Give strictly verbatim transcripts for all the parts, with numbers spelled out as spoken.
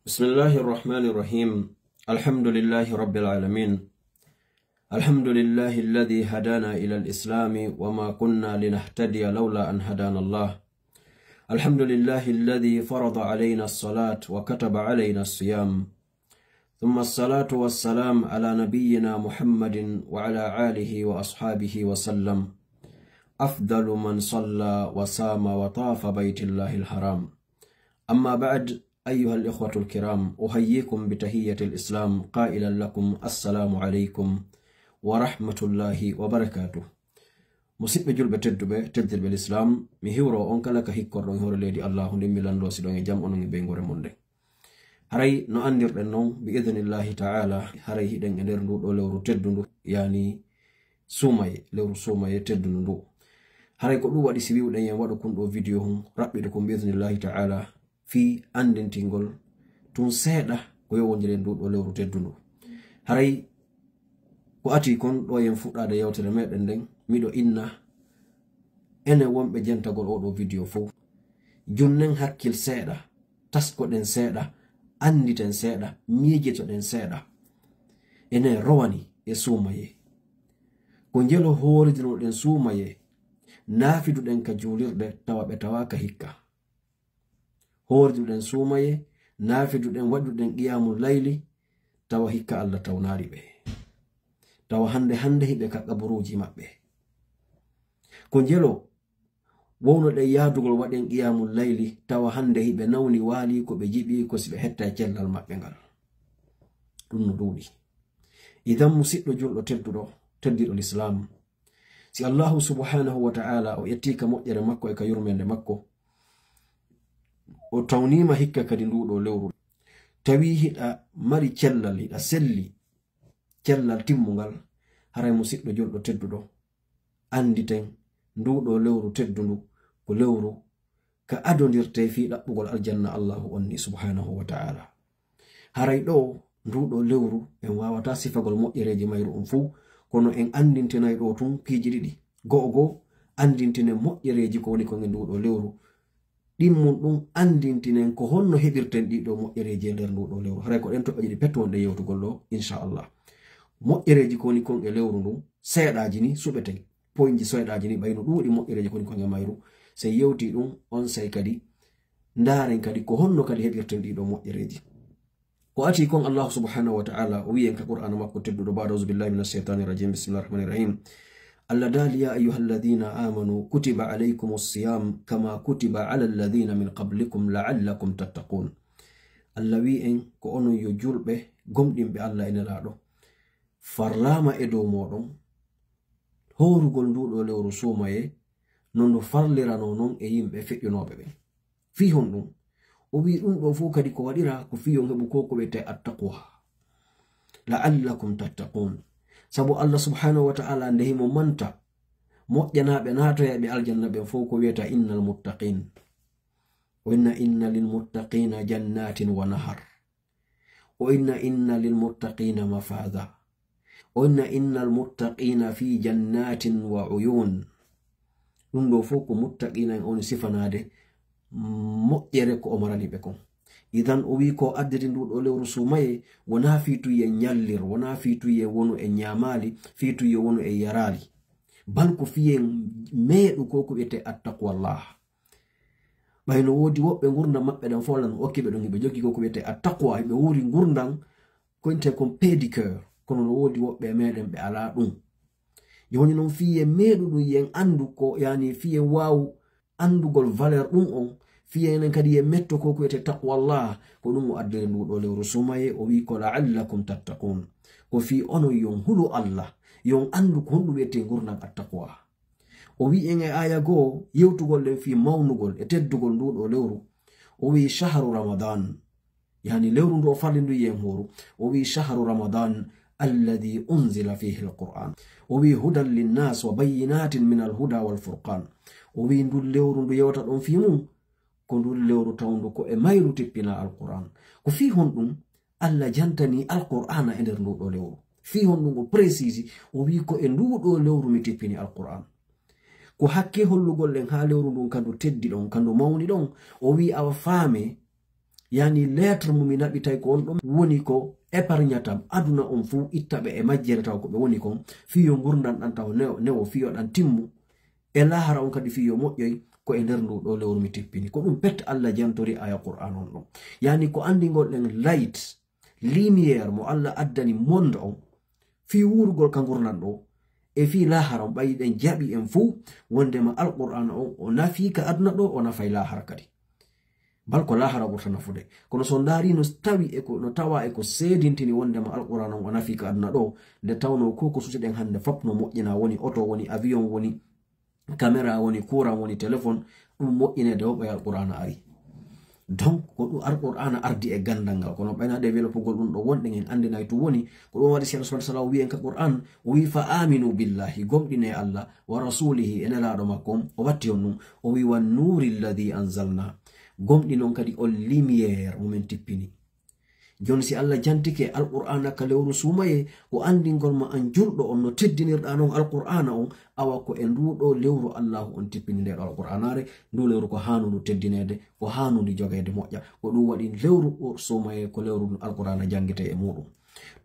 بسم الله الرحمن الرحيم. الحمد لله رب العالمين. الحمد لله الذي هدانا إلى الإسلام وما كنا لنهتدي لولا أن هدانا الله. الحمد لله الذي فرض علينا الصلاة وكتب علينا الصيام. ثم الصلاة والسلام على نبينا محمد وعلى آله وأصحابه وسلم. أفضل من صلى وصام وطاف بيت الله الحرام. أما بعد، أيها الإخوة الكرام، أحييكم بتحية الإسلام قائلا لكم: السلام عليكم ورحمة الله وبركاته. Musidɓe julɓe tedduɓe, teddirɓe Lislaam, mi hiwro on kala ka hikkorɗon e hoore leydi Allaahu ndin, mi lanndoo si ɗon e jam, onon e ɓeynguure mon nden. Haray no anndirɗen non, bi idnillahi ta'ala, haray hiɗen e nder ndu ɗo lewru teddundu, yaani suumaye, lewru suumaye teddundu ndu. Haray ko ɗum waɗi si wi'uɗen en waɗu kun ɗo video hun, raɓɓiɗo kun bi idnillahi ta'ala, fii anndintingol tun seeɗa ko yowondiri e ndu ɗo lewru teddundu. Haray ko ati kon ɗo yen fuɗɗaade yewtere meɗen nden, miɗo inna enen wonɓe jentagol oo ɗo video fow, junnen hakkil seeɗa, taskoɗen seeɗa, annditen seeɗa, miijitoɗen seeɗa. Enen rowani e suumaye. Ko njelo hooridinoɗen suumaye, naafiduɗen ka juulirɗe, tawa ɓe tawaaka hikka. Hooridinoɗen suumaye, naafiduɗen, waɗuɗen qiyamul layli, tawa hikka Alla tawnaali ɓe. Tawa hannde hannde hiɓe ka qaburuuji maɓɓe. Ko njelo wownoɗen yaadugol waɗen qiyamul layli, tawa hannde hiɓe nawni waali ko ɓe jiɓi ko si ɓe hetta e cellal maɓɓe ngal. Ɗum no ɗuuɗi. Idan musidɗo julɗo tedduɗo, teddiɗo Lislaam, si Allaahu subhaanahu wa ta'ala o ƴettii ka moƴƴere makko e ka yurmeende makko, o tawniima hikka kadi ndu ɗo lewru, tawi hiɗa mari cellal, hiɗa selli cellal timmungal, haray musidɗo julɗo tedduɗo, annditen ndu ɗo lewru teddundu ko lewru ka adondirte fii ɗaɓɓugol aljanna Allaahu on ni subhaanahu wa ta'ala. Haray ɗo ndu ɗo lewru en waawataa sifagol moƴƴereeji mayru on fow, kono en anndintinay ɗo tun piiji ɗiɗi. Go'o goo, anndintinen moƴƴereeji ko woni kon e ndu ɗo lewru. Ɗimmun ɗum anndintinen ko honno heɓirten ɗii ɗo moƴƴereeji e nder ndu ɗo lewru. Haray ko ɗen toɓɓe ɗiɗi pet wonɗen yewtugol ɗo, inchallah. Moƴƴereeji ko woni kon e lewru ndun, seeɗaaji ni suɓeten. Poynji seeɗaaji ni ɓay no ɗuuɗi moƴƴereeji ko woni kon e mayru. Sey yewti ɗum, onsay kadi ndaaren kadi ko honno kadi heɓirten ɗii ɗo moƴƴereeji. Ko ati kon Allaahu subhaanahu wa ta'ala o wi'i en ka Qur'aana makko tedduɗo, ba'da a'uuzu billaahi mina shaytaani rajiim, bismillaahi rahmaani rahiim. Alla daali, yaa ayyuhal ladiina aamanu kutiba alaykumus siyaam kama kutiba alal ladiina min qablikum la'allakum tattaquun. Alla wi'i en, ko onon yo julɓe gomɗinɓe Alla e Nelaaɗo, farlaama e dow mooɗon hoorugol ndu ɗo lewru suumaye, no ndu farliranoo non e yimɓe feƴƴunooɓe ɓen. Fii honɗum? O wi'i ɗum ɗo fow kadi ko waɗira ko fii on heɓu ko ko wi'etee attaqwa. La'allakum tattaquun. Sabu Alla subhaanahu wa ta'ala nde himo manta moƴƴanaaɓe naatoyaaɓe aljanna ɓen fow ko wi'ata innal muttaqiin. O inna inna lil muttaqiina jannaatin wa nahar. O inna inna lil muttaqiina mafaaza. O inna innal muttaqiina fii jannaatin wa uyuun. Ɗum ɗo fow ko muttaqiina en on sifanaade moƴƴere ko o marani ɓe kon. Idan o wi'i ko addiri ndu ɗo lewru suumaye, wonaa fii tun yen ñallir, wonaa fii tun yen wonu e ñaamaali, fii tun yen wonu e yaraali. Bal ko fii yen meeɗu ko ko wi'etee attaqwallah. Ɓay no woodi woɓɓe ngurndan maɓɓe ɗan fow Alla no okki ɓe ɗum, hiɓe jogii ko ko wi'etee attaqwa, hiɓe wuuri ngurndan ko wi'etee kon paix du cœur, kono no woodi woɓɓe e meɗen ɓe alaa ɗum. Jooni non fii yen meeɗu ɗum, yen anndu ko, yaani fii yen waawu anndugol valeur ɗum on, fii enen kadi yen metto ko ko wi'etee taqwallah, ko ɗum o addiri ndu ɗo lewru suumaye, o wi'i ko la'allakum tattaquun. Ko fii onon yon hulu Alla, yon anndu ko honɗum wi'etee ngurndan attaqwa. O wi'i en e aaya goo, yewtugol ɗen fii mawnugol e teddugol ndu ɗo lewru. O wi'i, shahru Ramadan, yaani lewru ndu o farlindiri en hooru. O wi'i, shahru Ramadan alladhi unzila fihi al-Qur'an. O wi'i, hudan linnas wa bayyinatin min al-huda wal furqan. O wi'i, ndun lewru ndu yewta ɗon fii mun, ko ndun lewru tawndu ko e mayru tippinaa Alqur'an. Ko fii honɗum Alla jantanii Alqur'aana e nder ndu ɗo lewru? Fii honɗum o précise, o wi'i ko e ndu ɗo lewru mi tippini Alqur'an? Ko hakkee hollugol en haa lewru ndun ka ndu teddi ɗon, ka ndu mawni ɗon, o wi'i awa faamee Yani lettre mo mi naɓitay ko on ɗon woni ko épargnatam aduna on fuu itta ɓe e majjere taw ko ɓe woni kon fiyo ngurdan ɗan taw newo fiyo ɗan timmu e lahara on kadi fiyo moƴƴoy ko e nder ndu ɗo lewru mi tippini ko ɗum pet Allah jantori aya qur'an on ɗon yani ko andingol ɗen light lumière mo Allah addani monde on fii wuurugol ka ngurnan ɗo e fii lahara on ɓayi ɗen jaɓi en fuu wondema alqur'ana on o nafii ka aduna ɗo o nafay lahara kadi bal ko lahara ɓurta nafude kono so ndaari no tawi e ko no tawa e ko seedintini wondema alqur'ana on o nafii ka aduna ɗo nde tawno ko ko suusiɗen hannde fop no moƴƴina woni oto woni avion woni caméra woni courant woni téléphone ɗum moƴƴineede o ɓay alqur'ana ari donc ko ɗum alqur'ana ardi e gandal ngal kono ɓaynaade welopugol ɗum ɗo wonɗen en andinay tu woni ko ɗum waɗi si allah subhanahu wa taala o wiyen ka qur'an o wi fa aminu billahi gomɗine allah wa rasulihi e nelaaɗo makko on o watti on ɗum o wi wa nuri lladi anzalna gomɗinon kadi on lumière mo min tippini jooni si allah jantike alqur'ana ka lewru suumaye ko andingol ma an julɗo on no teddinirɗa non alqur'ana on awa ko e nduɗo lewru allahu on tippini ndeɗo alqur'anare ndu lewru ko hanundu teddineede ko hanundi jogeede moƴƴa ko ɗum waɗi lewru suumaye ko lewru alqur'ana jangite e muɗum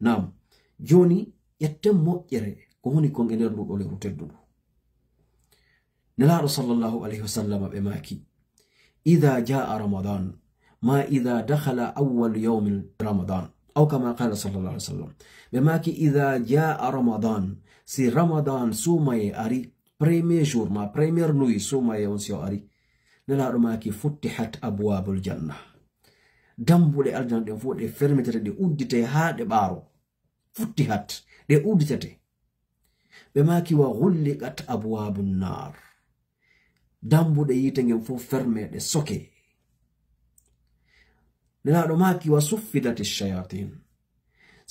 nam jooni ƴetten moƴƴere ko woni kon e nder nduɗo lewru teddundu nelaaɗo sallallahu alayhi wa sallam ɓe maaki ida jaa ramadan ma ida dakhala awwal yawmi ramadan aw kama qala sallallahu alayhi wa sallam ɓe maaki ida jaa ramadan si ramadan suumaye ari premier jour ma première nuit suumaye on si o ari nelaaɗo maaki futtihat abwabul janna dambuɗe aljanna ɗen fof ɗe fermitere ɗe uddite haa ɗe ɓaaro futtihat ɗe udditete ɓe maaki wa gulliqat abwabu nnar dambuɗe yiite ngen fof ferme ɗe soke nelaaɗo maaki wa suffidat shayatin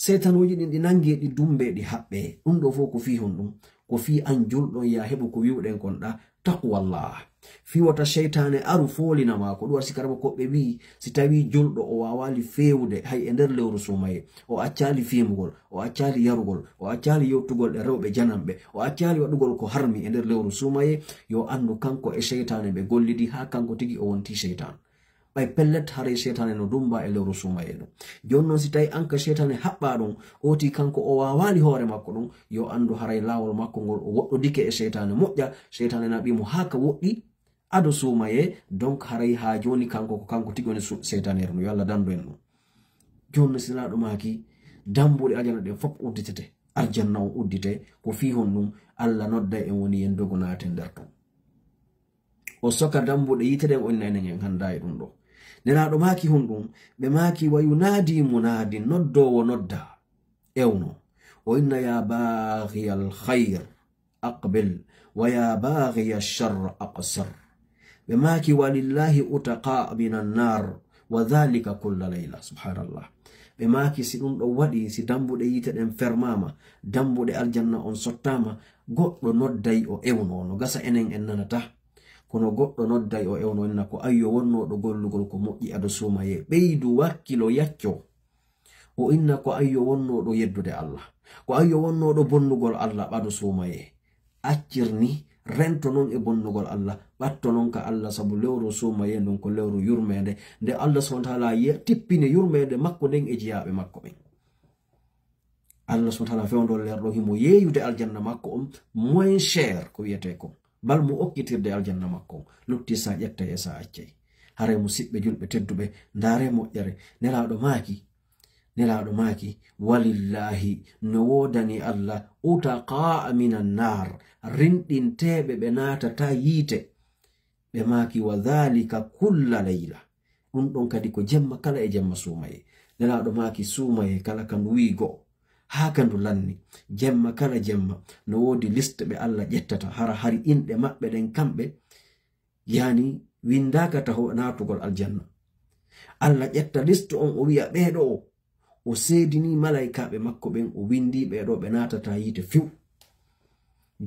seytanuuji ɗin ɗi nangi ɗi dumbe ɗi haɓɓe ɗum ɗo fof ko fii hon ɗum ko fii an julɗon ya heɓu ko wiwɗen kon ɗa taqwallah fii wota seytaane aru foolina ma ko ɗum waɗi si karama koɓɓe wii si tawii julɗo o waawaali feewude hay e nder lewru suumaye o accaali fiimugol o accaali yarugol o accaali yewtugol e rewɓe jananɓe o accaali waɗugol ko harmi e nder lewru suumaye yo anndu kanko e seytaane ɓe gollidi haa kanko tigi o wonti seytaan ɓay pellet haray seytaane no dumba e lewru suumaye ɗum jooni noon si tawi an ka seytaane haɓɓa ɗum oti kanko o waawaali hoore makko ɗum yo anndu haray laawol makko ngol o woɗɗodike e seytaane moƴƴa seytaane naɓi mo haa ka woɗɗi ado suumaye donc haray haa jooni kanko ko kanko tigi woni seytaneeru ndu yo allah dandu en ɗum jooni no silaaɗo maaki dambuɗe ajana ɗen fof udditete arjanna on uddite ko fii hon ɗum allah nodda en woni yen dogo naaten nder ton o soka dambuɗe yiite ɗen o inna enen en hannda e ɗum ɗo nelaaɗo maaki hon ɗum ɓe maaki wa yunaadi munaadi noddoowo nodda ewno o inna ya baagiya alkhayr aqbil wa ya baagiya alsharr aqsir ɓe maaki walillahi utaqa min annar wa dhalika kulla layla subhanallah ɓe maaki si ɗum ɗon waɗi si dambuɗe yiite ɗen fermama dambuɗe aljanna on sottama goɗɗo nodday o ewno no gasa enen en nanata kono goɗɗo nodday o ewno inna ko ayyo wonnooɗo gollugol ko moƴƴi ado suumaye ɓeydu wakkilo yacco o inna ko ayyo wonnooɗo yeddude allah ko ayyo wonnooɗo bonnugol allah ɓado suumaye accir ni rento noon e bonnugol allah ɓatto noon ka allah sabu lewru suumaye ndun ko lewru yurmeende nde allah subhanahu wa taala tippini yurmeende makko nden e jiyaaɓe makko ɓen allah subhanahu wa taala fewndo lerɗo himo yeeyude aljanna makko on moins cher ko wiyete kon bal mo okkitirde aljanna makko on lutti sa ƴettay e sa accay haray musiɓɓe julɓe tedduɓe ndaare moƴƴere nelaaɗo maaki nelaaɗo maaki walillahi no woodani allah utaqaa min annar rinɗinteeɓe ɓe naatata yiite ɓe maaki wa dhalika kulla layla ɗum ɗon kadi ko jemma kala e jemma suumaye nelaaɗo maaki suumaye kala ka ndu wii go'o haa ka ndu lanni jemma kala jemma no woodi liste ɓe allah ƴettata hara hari inɗe maɓɓe ɗen kamɓe yani windaaka taho naatugol aljanna allah ƴetta liste on o wiya ɓeeɗo o o seedini malaykaaɓe makko ɓen o windi ɓeeɗo ɓe naatata yiite few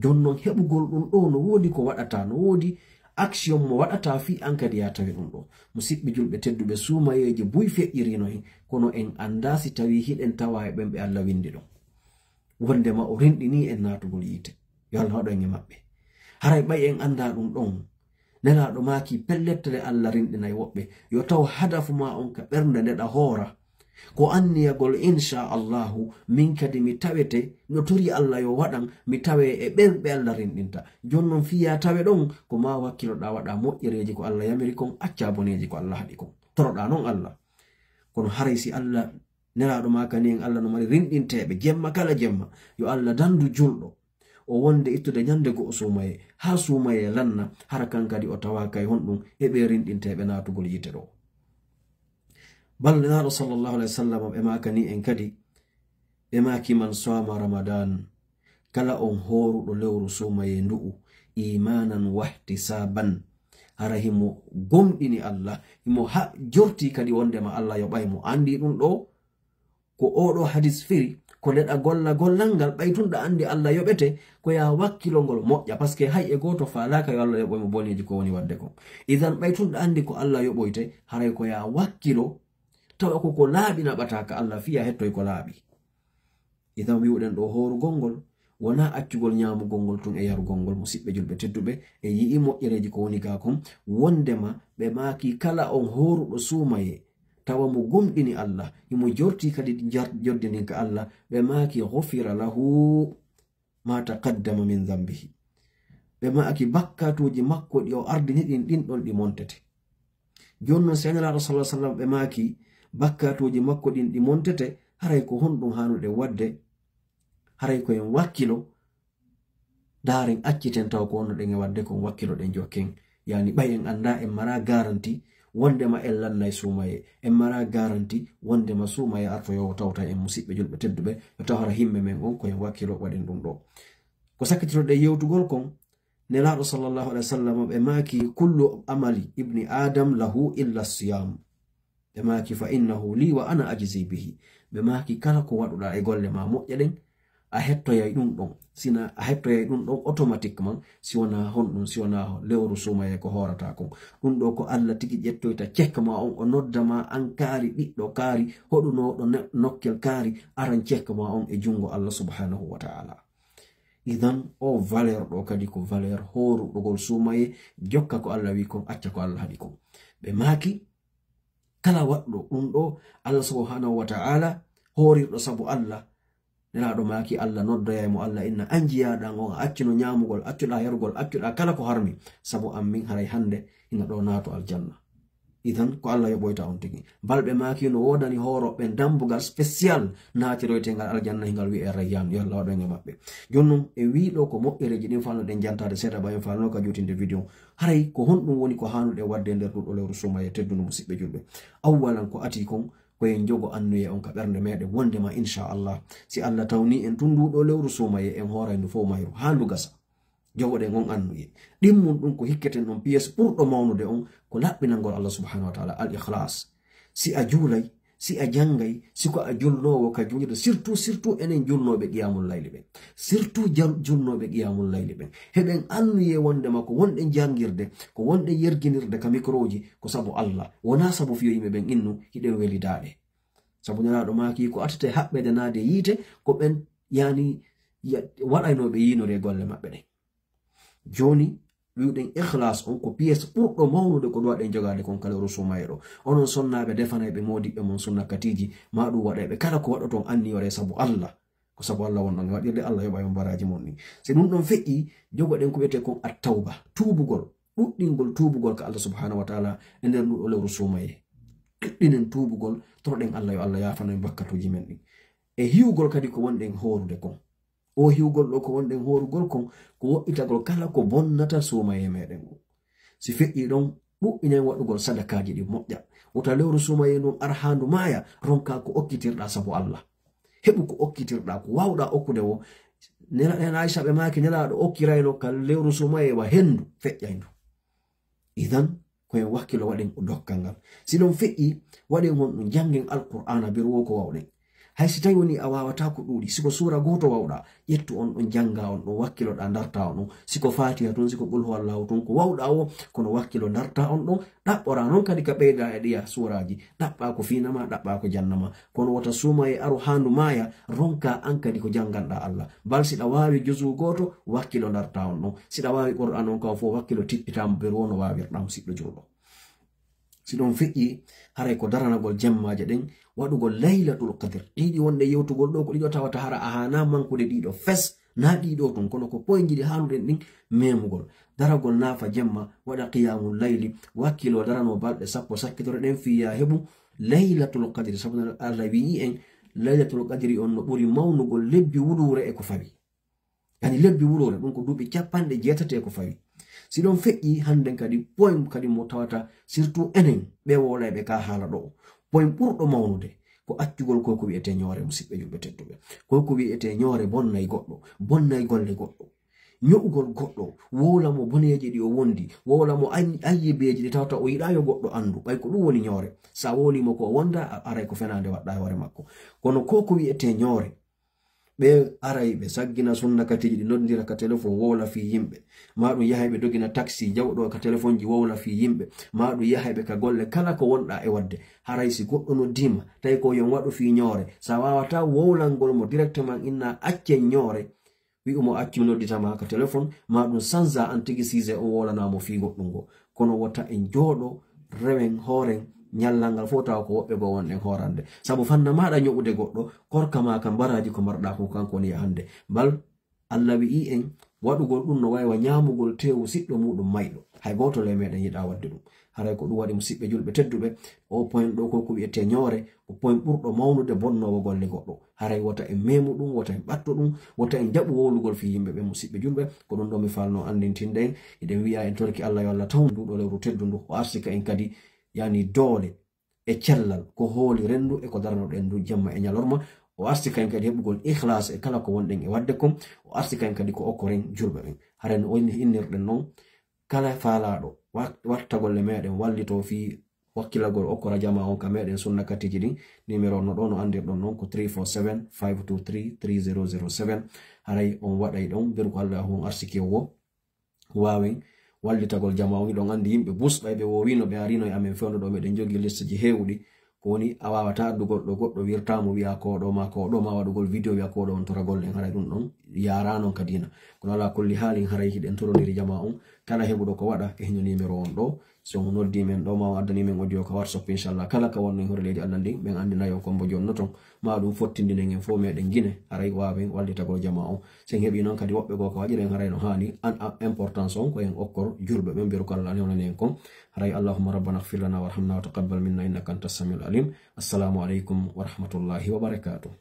jooni noon heɓugol ɗum ɗo no woodi ko waɗata no woodi action mo waɗata fii an kadi ya tawi ɗum ɗo musiɓɓe julɓe tedduɓe suumayeeje buy feƴƴirino hen kono en annda si tawi hiɗen tawa e ɓen ɓe allah windi ɗon wondema o renɗini en naatugol yiite yo allah waɗo en e maɓɓe haray ɓay en annda ɗum ɗon Nelaaɗo maaki pellettere Allah rinɗinay woɓɓe. Yo taw hadafu ma on ka ɓernde ndeɗa hoora. Ko anniyagol, insha Allahu, min kadi mi tawete no tori Allah yo waɗan, mi tawe e ɓen ɓe Allah rinɗinta. Jooni non fiya tawe ɗon, ko ma wakkiloɗa waɗa moƴƴereeji ko Allah yamiri kon, acca boneeji ko Allah haɗi kon. Toroɗa non Allah. Kono haray si Allah, nelaaɗo maakani en Allah no mari rinɗinteeɓe, jemma kala jemma, yo Allah dandu julɗo. O wonde ittude ñande go'o suumaye, haa suumaye lanna, hara kan kadi o tawaaka e honɗum e ɓe rinɗinteeɓe naatugol yiite ɗo. Ballaaɗo sallallahu alayhi wa sallam ɓe maakani en kadi, ɓe maaki man saama Ramadan, kala on hooruɗo lewru suumaye ndu'u, imanan wahtisaban, hara himo gomɗini Allah, himo ha-, jorti kadi wondema Allah yoɓay mo. Andi ɗum ɗo, ko oɗo hadis firi, ko ndeɗa golla gollal ngal, ɓay tun ɗa andi Allah yoɓete, ko ya wakkilo ngol moƴƴa, parce que hay e gooto faalaaka yo Allah yoɓoy mo boneeji ko woni wadde kon. Idan ɓay tun ɗa andi ko Allah yoɓoyte, haray ko ya wakkilo, tawa ko ko laaɓi naɓata ka Allah fiya hettoy ko laaɓi. Idan wi'uɗen ɗo hoorugol ngol, wona accugol ñaamugol ngol tun e yarugol ngol, musiɓɓe julɓe tedduɓe, e yi'i moƴƴereeji ko woni ga kon, wondema ɓe maaki kala on hooruɗo suumaye, tawa mo gomɗini Allah, himo jorti kadi jar-, jodde ndin ka Allah, ɓe maaki, "Ghufira lahu ma taqaddama min dhanbihi." Ɓe maaki bakkatuuji makko ɗi o ardini ɗin, ɗin ɗon ɗi montete. Jooni non, si Nelaaɗo sallallahu alaihi wasallam ɓe maaki bakkatuuji makko ɗin ɗi montete, haray ko honɗum haanuɗen wadde? Haray ko en wakkilo, ndaaren, acciten taw ko wonnoɗen e wadde kon, wakkiloɗen jokken. Yani ɓay en annda, en mara garanti wondema en lannay suumaye, en mara garanti wondema suumaye artoyowo tawta en, musiɓɓe julɓe tedduɓe, yo taw hara himme men on ko en wakkilo waɗen ɗum ɗo. Ko sakkitiroɗen yewtugol kon, Nelaaɗo sallallahu alaihi wasallam ɓe maaki, "Kullu amali ibni Adam lahu illa siyam." Ɓe maaki, "Fa innahu li wa ana ajzi bihi." Ɓe maaki, "Kala ko waɗuɗa e golle ma moƴƴe ɗen, a hettoyay ɗum ɗon. Sina a hettoyay ɗum ɗon automatiquement, si wona honɗum, si wona lewru suumaye ko hoorata kon. Ɗum ɗo ko Allah tigi ƴettoyta cek ma on, o nodda ma an kaari, ɓiɗɗo kaari, hoɗunooɗo ne-, nokkel kaari, aran cek ma on e jungo Allah subhanahu wa ta'ala." Idan, o valeur ɗo kadi ko valeur hooruɗogol suumaye, jokka ko Allah wi kon, acca ko Allah haɗi kon. Ɓe maaki, kala waɗɗo ɗum ɗo, Allah subhanahu wa ta'ala, hoorirɗo sabu Allah, Nelaaɗo maaki, Allah noddoyay mo, Allah inna an jiyaaɗan on, a accuno ñaamugol, accuɗa yarugol, accuɗa kala ko harmi, sabu an min haray hande ina ɗo naato aljanna. Idan, ko Allah yoɓoyta on tigi. Balɓe maaki no woodani hooroɓe dambugal spécial naatiroytengal aljanna, hingal wi'e Rayyan, yo Allah waɗu en e maɓɓe. Jooni non, e wii ɗo ko moƴƴereeji ɗin falnoɗen jantaade seeɗa, ɓay en falno ka juutinde vidéo. Haray ko honɗum woni ko haanuɗen waɗde e nder nduɗo lewru suumaye teddundu, musiɓɓe julɓe? Awwalan ko ati kon, ko en jogo annuye on ka ɓernde meɗen wondema, inchallah, si Allah tawni en tun nduɗo lewru suumaye, en hooray ndu fow mayru haa ndu gasa. Jogoɗen on annuye. Ɗimmun ɗum ko hikketen on pièce ɓurɗo mawnude on, ko laɓɓinangol Allah subhanahu wa ta'ala, al ikhlas. Si a juulay, si a jangay, si ko a julnoowo ka juulirde, surtout, surtout enen julnooɓe qiyamul layli ɓen. Surtout jal-, julnooɓe qiyamul layli ɓen. Heɓen annuye wondema ko wonɗen jangirde, ko wonɗen yerginirde ka microji, ko sabu Allah. Wona sabu fiyo yimɓe ɓen innu, hiɗen weli daaɗe. Sabu Nelaaɗo maaki ko atete haɓɓede naade yiite, ko ɓen yani ya-, waɗaynooɓe yiinore golle maɓɓe ɗen. Jooni, wi'uɗen ikhlas on ko pièce ɓurɗo mawnude ko ɗuwaɗen jogaade kon ka lewru suumaye ɗo. Onon sonnaaɓe, defanayɓe moodiɓɓe mon sunna katiiji, ma ɗum waɗayɓe kala ko waɗoton anniyore sabu Allah. Ko sabu Allah wonɗon e waɗirde, Allah yoɓa on baraaji mon ɗin. Si ɗum ɗon feƴƴi, jogoɗen ko wi'etee kon at-tawba, tuubugol, ɗuɗɗingol tuubugol ka Allah subhanahu wa ta'ala e nder nduɗo lewru suumaye. Ɗuɗɗinen tuubugol, toroɗen Allah yo Allah yaafano en bakkatuuji men ɗin. E hiwgol kadi ko wonɗen hoorude kon. O hiwgol ɗo ko wonɗen hoorugol kon, ko woɗɗitagol kala ko bonnata suumaye meɗen ngun. Si feƴƴi ɗon, ɗuɗɗinen waɗugol sadakaaji ɗin moƴƴa. Wota lewru suumaye ndun ar haa ndu maaya, ronka ko okkitirɗa sabu Allah. Heɓu ko okkitirɗa, ko waawɗa okkude wo. Nela-, nena Aisha ɓe maaki Nelaaɗo okkirayno ka lewru suumaye wa hendu, feƴƴay ndu. Idan, ko en wakkilo waɗen dokkal ngal. Si ɗon feƴƴi, waɗen honɗum, janngen Alqur'aana bir wo ko waawɗen. Hay si tawi woni a waawataa ko ɗuuɗi, si ko suura gooto waawɗaa, ƴettu on ɗon, jannga on ɗon, wakkiloɗaa, ndartaa on ɗon. Si ko Faatiha tun, si ko Qul huwallahu tun, ko waawɗaa o, kono wakkilo, ndartaa on ɗon, ɗaɓɓoraa noon kadi ka ɓeyda e ɗiya suuraaji, ɗaɓɓaa ko fiina ma, ɗaɓɓaa ko janna ma. Kono wota suuma e aro haandu maaya, ronkaa an kadi ko jannganɗaa Alla. Bal si ɗa waawi juzu gooto, wakkilo, ndartaa on ɗon. Si ɗa waawi Qur'aan on kan fof, wakkilo, tippitaa mo, beru woo no waawirɗaa mo, siɗɗo juulɗo. Si ɗon feƴƴi, haray ko daranagol jemmaaje ɗen, waɗugol Laylatul Qadr. Ɗiɗi wonɗe yewtugol ɗo, ko ɗiɗo tawata hara a haanaa mankude ɗiɗo fes, naa ɗiɗo tun, kono ko poynji ɗi haanuɗen ɗin memugol. Daragol naafa jemma, waɗa qiyamul layli, wakkilo darano balɗe sappo, sakkitoro ɗen fii yaa heɓu Laylatul Qadri, sabu no Alla wi'i en, Laylatul Qadri on no ɓuri mawnugol lebbi wuluure e ko fawi. Yani lebbi wuluure, ɗum ko duuɓi capanɗe jeetati e ko fawi. Si ɗon feƴƴi, hannden kadi poem kadi mo tawata, surtout enen ɓe wowlayɓe ka haala ɗo, poem ɓurɗo mawnude ko accugol ko ko wi'etee ñoore, musiɓɓe julɓe tedduɓe. Ko ko wi'etee ñoore bonnay goɗɗo, bonnay golle goɗɗo. Ño'ugol goɗɗo, wowla mo boneeji ɗi o wondi, wowla mo ay-, ayyibeeji ɗi tawata o yiɗaa yo goɗɗo anndu, ɓay ko ɗum woni ñoore. Sa wowlii mo ko o wonda, a-, aray ko fenaande waɗɗaa e hoore makko. Kono ko ko wi'etee ñoore, ɓe aray ɓe saggina sunna katiiji ɗi, noddira ka telefon, wowla fii yimɓe. Maa ɗum yahay ɓe dogina taksi, jawɗo ka telefonji, wowla fii yimɓe. Maa ɗum yahay ɓe ka golle, kala ko wonɗaa e waɗde. Haray si goɗɗo noddiima, tawi ko yo on waɗu fii ñoore, sa waawataa wowlangol mo directement, inna accen ñoore, wi'u mo accu mi noddita ma ka telefon, maa ɗum sanza an tigi siise o wowlanaa mo fii goɗɗum ngo. Kono wota en jooɗo, rewen, hooren, ñallal ngal fof tawa ko woɓɓe goo wonɗen hoorande. Sabu fanna maaɗa ño'ude goɗɗo, korka ma ka mbaraaji ko mbarɗaa ko kanko woni yahande. Bal Alla wi'i en waɗugol ɗum no waywa ñaamugol teewu siɗɗo muuɗum mayɗo. Hay gooto le meɗen yiɗaa waɗde ɗum. Haray ko ɗum waɗi musiɓɓe julɓe tedduɓe, o point ɗo ko ko wi'etee ñoore, ko point ɓurɗo mawnude bonnoowo golle goɗɗo. Haray wota en memu ɗum, wota en ɓatto ɗum, wota en jaɓu wowlugol fii yimɓe ɓe musiɓɓe julɓe. Ko ɗum ɗo mi faalnoo anndintinde en. Eɗen wi'a en torki Alla yo Alla taw ndu ɗo lewru teddundu, o arsika en kadi, yani doole e cellal, ko hooli renndu e ko daranoɗen ndu jemma e ñalorma. O arsika en kadi heɓugol ikhlas e kala ko wonɗen e waɗde kon. O arsika en kadi ko okkoren julɓe ɓen. Haren o inni-, innirɗen non, kala faalaaɗo wa-, watta golle meɗen wallitoo fii wakkilagol okkora jamaa on ka meɗen sunna katiiji ɗin, numéro no ɗo no anndirɗon non ko three four seven, five two three, three zero zero seven. Haray on waɗay ɗon, mberu ko Alla on arsiki o wo. Waawen wallitagol jamaa on. Hiɗon anndi yimɓe bus ɓay ɓe woowino, ɓe arino e amen fewndo ɗo, meɗen jogii listeji heewuɗi. Ko woni a waawataa addugol ɗo goɗɗo wirtaa mo wi'a ko ɗo ma, ko ɗo ma waɗugol video wi'a ko ɗo on toragol en, haray ɗum ɗon yaaraa non ka diina. Kono alaa kulli haalin haray hiɗen torondiri jamaa on. Kala heɓuɗo ko waɗa e hino numéro on ɗo. Si on noddii men ɗo ma on addanii men audio ka WhatsApp, inchallah. Kala ka wonno e hoore leydi Allah ndin, men anndinay on kombo jonnoton. Ma ɗum fottindinen en fof meɗen Gine, haray waawen wallitagol jamaa on. Sen heɓii non kadi woɓɓe goo ko waɗiren haray no haani, an, an importance on ko en okkor julɓe ɓen, mberu ko Allah newnani en kon. Haray Allahumma rabbana ighfir lana warhamna wa taqabbal minna innaka anta samiul alim. Assalamu aleykum wa rahmatullahi wa barakatuh.